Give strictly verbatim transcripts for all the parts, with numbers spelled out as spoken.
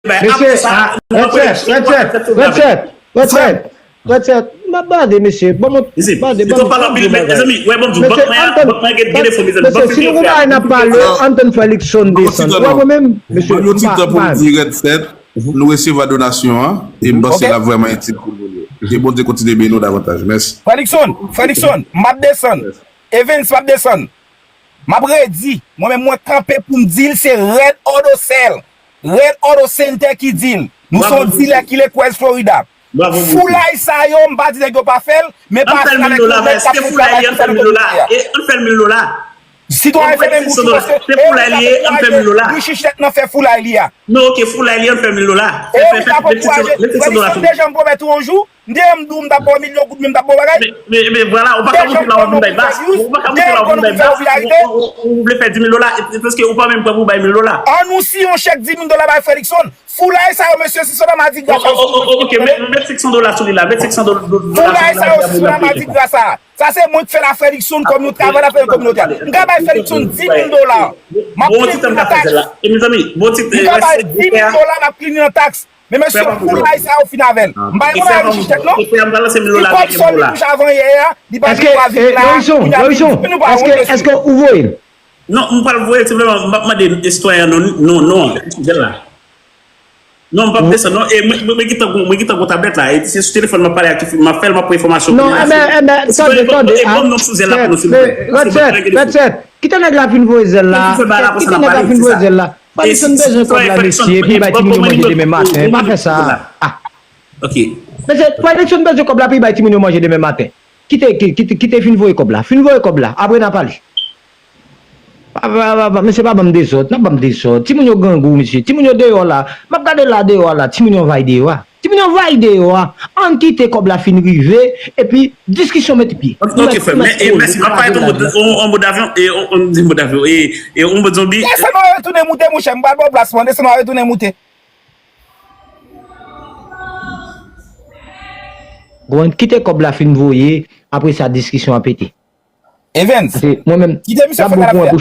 bay. Apre sa, nou antre nan eleksyon, nou pral fè tout bagay. Frè m, frè m, frè m, m ap bade, mesye. Ban mwen, bade, ban mwen, ban mwen bagay. Mesye, antann, mesye, si nou gon bagay n ap pale, antann frè Luckson desann. Ou wè mwen menm, mesye, m pa, m pa. Ban yo ti tan pou m di Red Set. Nou resevwa donasyon an, e m panse l ap vrèman itil pou nou. Ke Bondye kontinye beni w davantaj. Mèsi. Frè Luckson, frè Luckson, m ap desann. Evens, m ap desann. M ap redi, mwen menm mwen kanpe pou m di l se Red Auto Sale. Red Auto Center ki di l. Nou se yon dilè ki Lake Wales, Florida. Foulay sa yo, m pa di nèg yo pa fè l, men pa fè avèk yon nèg k ap fè travay pou fè l. Ann fè l mil dola. Sitwayen fè menm bouch ou paske e ou k ap ankouraje Richichet nan fè foulay li a. Non, ok, foulay li, ann fè mil dola. E ou k ap ankouraje. Frè Luckson, deja m pwomèt ou yon jou, m te di w m t ap ba w milyon goud, men m t ap ba w bagay. Men, men, men vwala, ou pa ka monte la w ap vin bay bas. Ou pa ka monte la w ap vin bay bas. Ou, ou, ou vle fè di mil dola, e, e, paske ou pa menm pran pou bay mil dola. Ann ou siyen yon chèk di mil dola bay frè Luckson. Foulay sa yo, mesye, se sou la madigra sa yo. Ok, met, met senk san dola sou li la, met senk san dola sou li la. Foulay sa yo, se sou la madigra sa. Sa se mwen k fè l a frè Luckson kòm yon travay l ap fè nan kominote a. M ka bay frè Luckson di mil dola. M ap klini nan taks. M ka bay di mil dola, m ap klini nan taks. Men mesye, foulay sa yo fin avè l. M pa gen pwoblèm avèk Richichet non. Li kòb sòl li touche avan yè a, li pa gen dwa vin la. Èske, èske ou voye l? Non, m pral voye l senpleman, m ap mande sitwayen an non, non, non, sou zel la. Non, m p ap desann non. E mwen, mwen, mwen gentan gon, mwen gentan gon tablèt la. E se sou telefòn m ap pale ak, m ap fè l, m ap pran enfòmasyon. Non, enben, enben, tande, tande, e ban m non sou zel la pou nou, silvouplè. Red Set, Red Set, kite nèg la fin voye zel la. Kite nèg la fin voye zel la. Frè Luckson bezwen kòb la, mesye, pou bay timoun yo manje demen maten. Pa fè sa. Ah. Ok. Mesye, frè Luckson bezwen kòb la pou bay timoun yo manje demen maten. Kite, ki-, kite, kite fin voye kòb la. Fin voye kòb la. Apre n a pale. Pa, pa, pa, pa, mesye, pa ban m dezòd. N ap ban m dezòd. Timoun yo grangou, mesye. Timoun yo deyò la. M ap gade la deyò a la. Timoun yo anvayi deyò a. Timoun yo anvayi deyò a. Ann kite kòb la fin rive. Epi, diskisyon mete pye. Ok, frè m. E, mèsi. M ap pale tou yon, yon, yon mo davyon. E, yon, yon, yon mo davyon. E, e, yon mo zonbi. Desann w a retounen moute, monchè. M pral ba w plas mwen. Desann w a retounen moute. Bon, kite kòb la fin voye, apre sa diskisyon an pete. Evens, kite misye fè travay a.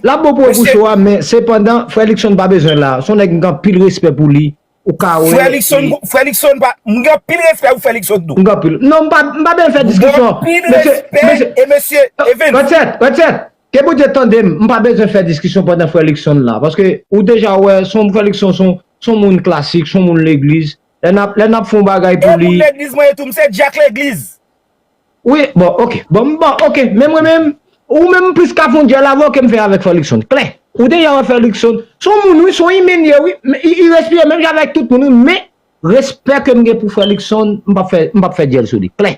L ap bon pou mwen pou cho a, men sepandan, frè Luckson pa bezwen la. Se yon nèg m gen anpil respè pou li. Ou ka wè. Frè Luckson, frè Luckson pa, m gen anpil respè pou frè Luckson tou. M gen anpil. Non, m pa, m pa bezwen fè diskisyon. M gen anpil respè e mesye Evens. Red Set, Red Set. Ke Bondye tande m, m pa bezwen fè diskisyon pandan frè Luckson la. Paske ou deja wè, se yon frè Luckson, se yon, se yon moun klasik, se yon moun legliz. Lè n ap, lè n ap fè yon bagay pou li. E moun legliz mwen ye tou, m se dyak legliz. Wi, bon, ok. Bon, bon, ok. Men mwen menm, ou menm plis ka fè yon dyòl avè w ke m fè avèk frè Luckson. Klè. Ou deja wè frè Luckson. Se yon moun, wi, se yon imen li ye, wi. Men, li, li respire menm jan avèk tout moun, wi. Men, respè ke m gen pou frè Luckson, m p ap fè, m p ap fè dyòl sou li. Klè.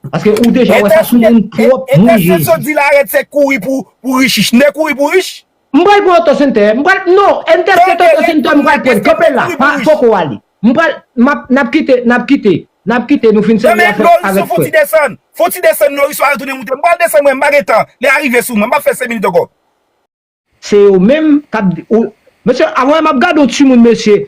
Paske ou deja wè sa sou moun pwòp mwen Jezi. Entèsepsyon di la Red Set kouri pou, pou Richich. M te kouri pou Rich? M pral pran Auto Center. M pral, non, entèsepsyon Auto Center, m pral pran. Kanpe la. Pa, poko ale. M pral, m ap, n ap kite, n ap kite, n ap kite, nou fin sèvi avèk, avèk frè. Fon ti desann, fon ti desann, Loris, w a retounen moute. M pral desann mwen, m pa gen tan. Lè a rive sou mwen, m p ap fè senk minit ankò. Se yo menm k ap di, ou, mesye, avè m ap gade yon timoun, mesye,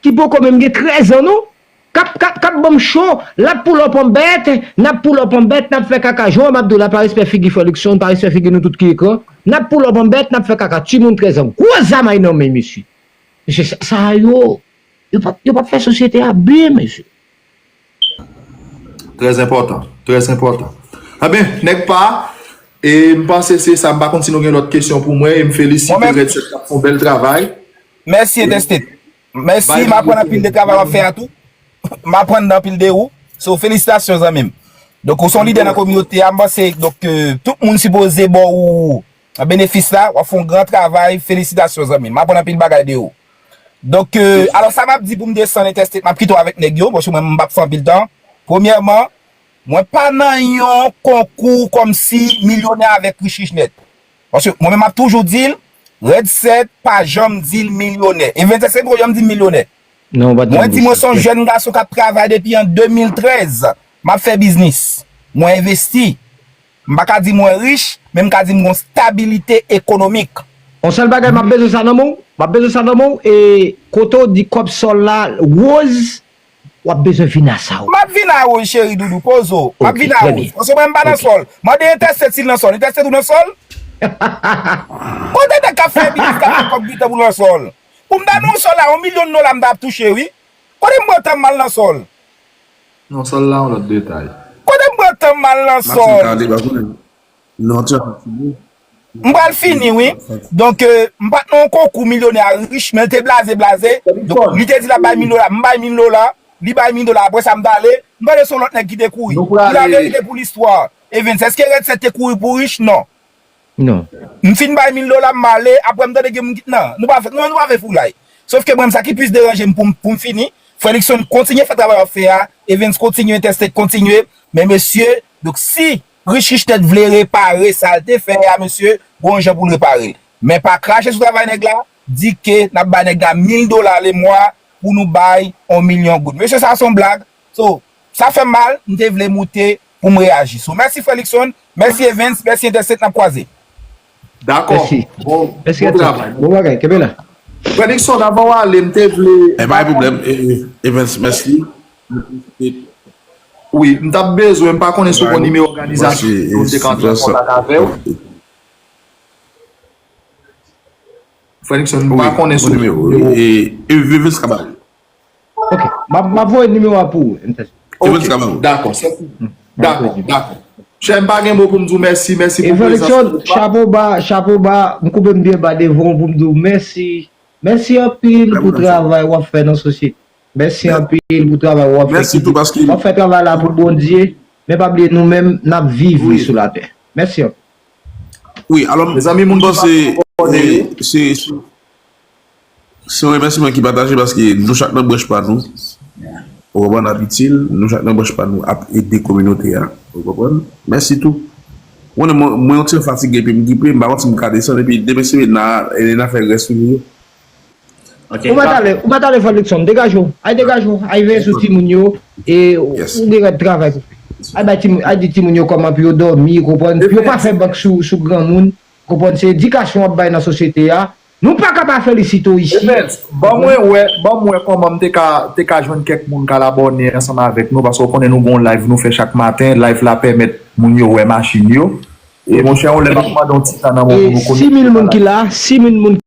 ki poko menm gen trèz an, non, k ap, k ap, k ap ban m cho, l ap pull up on bèt, n ap pull up on bèt, n ap fè kaka, jan w wè m ap di w la, pa respè figi frè Luckson, pa respè figi nou tout ki ekran, n ap pull up on bèt, n ap fè kaka, timoun trèz an, gwo zam ay nan men, mesye. Mesye, sa, sa yo, yo p ap, yo p ap fè sosyete a byen, mesye. Trè enpòtan, trè enpòtan. Anben, nèg pa, e m panse se sa, m pa konn si nou gen lòt kesyon pou mwen, e m felisite Red Set k ap fè yon bèl travay. Mèsi, Entèstet. Mèsi, m aprann anpil de travay w ap fè a tou. M aprann anpil de ou. So, felisitasyon, zanmi m. Donk, ou se yon lidè nan kominote a, m panse, donk, ke tout moun sipoze ba w benefis la, w ap fè yon gran travay, felisitasyon, zanmi m. M aprann anpil bagay de ou. Donk, euh, alò, sa m ap di pou m desann Entèstet, m ap kite w avèk nèg yo, paske mwen, m p ap fè anpil tan. Premyèman, mwen pa nan yon konkou kòmsi milyonè avèk Rich Rich Nèt. Paske mwen menm, m ap toujou di l, Red Set pa janm di l milyonè. E Entèstet poko janm di m milyonè. Mwen di mwen se yon jèn gason k ap travay depi an de mil trèz. M ap fè biznis. Mwen envesti. M pa ka di mwen rich, men m ka di m gon stabilite ekonomik. Yon sèl bagay, m ap bezwen sa nan men w. M ap bezwen sa nan men w. E kote w di kòb sòl la, woz, w ap bezwen vin a sa w. M ap vin a woz, cheri doudou. Poze w. M ap vin a woz. Paske mwen, m pa nan sòl. Mande Entèstet si l nan sòl. Entèstet ou nan sòl? Kote nèg k ap fè biznis, k ap fè kòb gentan pou l nan sòl? Pou m ta nan yon sòl la, yon milyon dola m ta ap touche, wi. Kote m pran tan m al nan sòl? Non, sòl la, yon lòt detay. Kote m pran tan m al nan Maxime sòl? Cardé pa konnen. Non, ti ap fini. M pral fini, wi. Donk, euh, m pa t nan yon konkou milyonè a rich, men l te blaze, blaze. Donk, li te di l ap bay mil dola, m bay mil dola, li bay mil dola, apre sa m t ale, m tande se yon lòt nèg ki te kouri. Nou prale. Di laverite pou listwa. Evens, èske Red Set te kouri pou rich? Non. Non. M fin bay mil dola, m ale, apre m tande gen moun ki, non, nou pa fè, non, nou pa fè foulay. Sof ke mwen, sa ki plis deranje m pou, m- pou m fini, Frè Luckson kontinye fè travay w ap fè a, Evens kontinye, Interstate kontinye, men mesye, donk si Rich Rich Nèt vle repare sa l te fè a, mesye, gon jan pou l repare l. Men pa krache sou travay nèg la, di ke n ap bay nèg la mil dola lemwa pou nou bay yon milyon goud. Mesye, sa se yon blag. So, sa fè m mal, m te vle moute pou m reyaji. So, mèsi Frè Luckson, mèsi Evens, mèsi Interstate, n ap kwaze. Dakò. Mèsi. Bon, Mèsi bon Edson. Travay. Bon bagay, kenbe la. Frè Luckson, avan w ale, m te vle. E pa gen pwoblèm. E, e, Evens, mèsi. Wi, m t ap bezwen, m pa konnen si w gon nimewo òganizasyon Mèsi, pou m te ka antre an Edson. Kontak avè w. Frè Luckson, m pa konnen si w gon nimewo. E, e, Evens ka ba. Ok, m ap m ap voye nimewo a pou ou. Evens ka ba. Dakò, se Dakò, dakò. Chè, m pa gen mo pou m di w mèsi, mèsi pou prezans Evolution, ou. Chapo ba, chapo ba, m koupe m byen ba devan w pou m di w mèsi. Mèsi anpil pou travay w ap fè nan sosyete. Mèsi anpil pou travay w ap fè. Mèsi tou paske W ap fè travay la pou Bondye, men pa bliye nou menm, n ap viv li sou latè. Mèsi anpil. Wi, alò, Mezanmi, moun mwen ki panse pa abòne, e, se se- se yon remèsiman ki pataje paske nou chak nan branch pa nou. Ou konprann, n ap itil, nou chak nan branch pa nou ap ede kominote a. Ou konprann? Mèsi tou. Mwen, mwen, mwen yon ti fatige epi m gripe, m pa konn si m ka desann epi demen se Elena, Elena fè rès sou nou yo. Ou pa t ale, ou pa t ale Frè Luckson, degaje w. Ay degaje w, ay veye sou timoun yo, e ou gen rèd travay pou fè. Ay bay timoun, ay di timoun yo kòman pou yo dòmi, konprann. Pou yo pa fè bank sou, sou granmoun, konprann, se edikasyon w ap bay nan sosyete a. Nou pa ka pa felisite w isi. Evens, ban mwen wè, ban mwen wè kòman m te ka, te ka jwenn kèk moun k al abòne ansanm avèk nou, paske w konnen nou gon live nou fè chak maten, live la pèmèt moun yo wè machin yo. E monchè, yon lè m ap mande yon ti tan nan men w pou E nou sis mil moun ki la, sis mil moun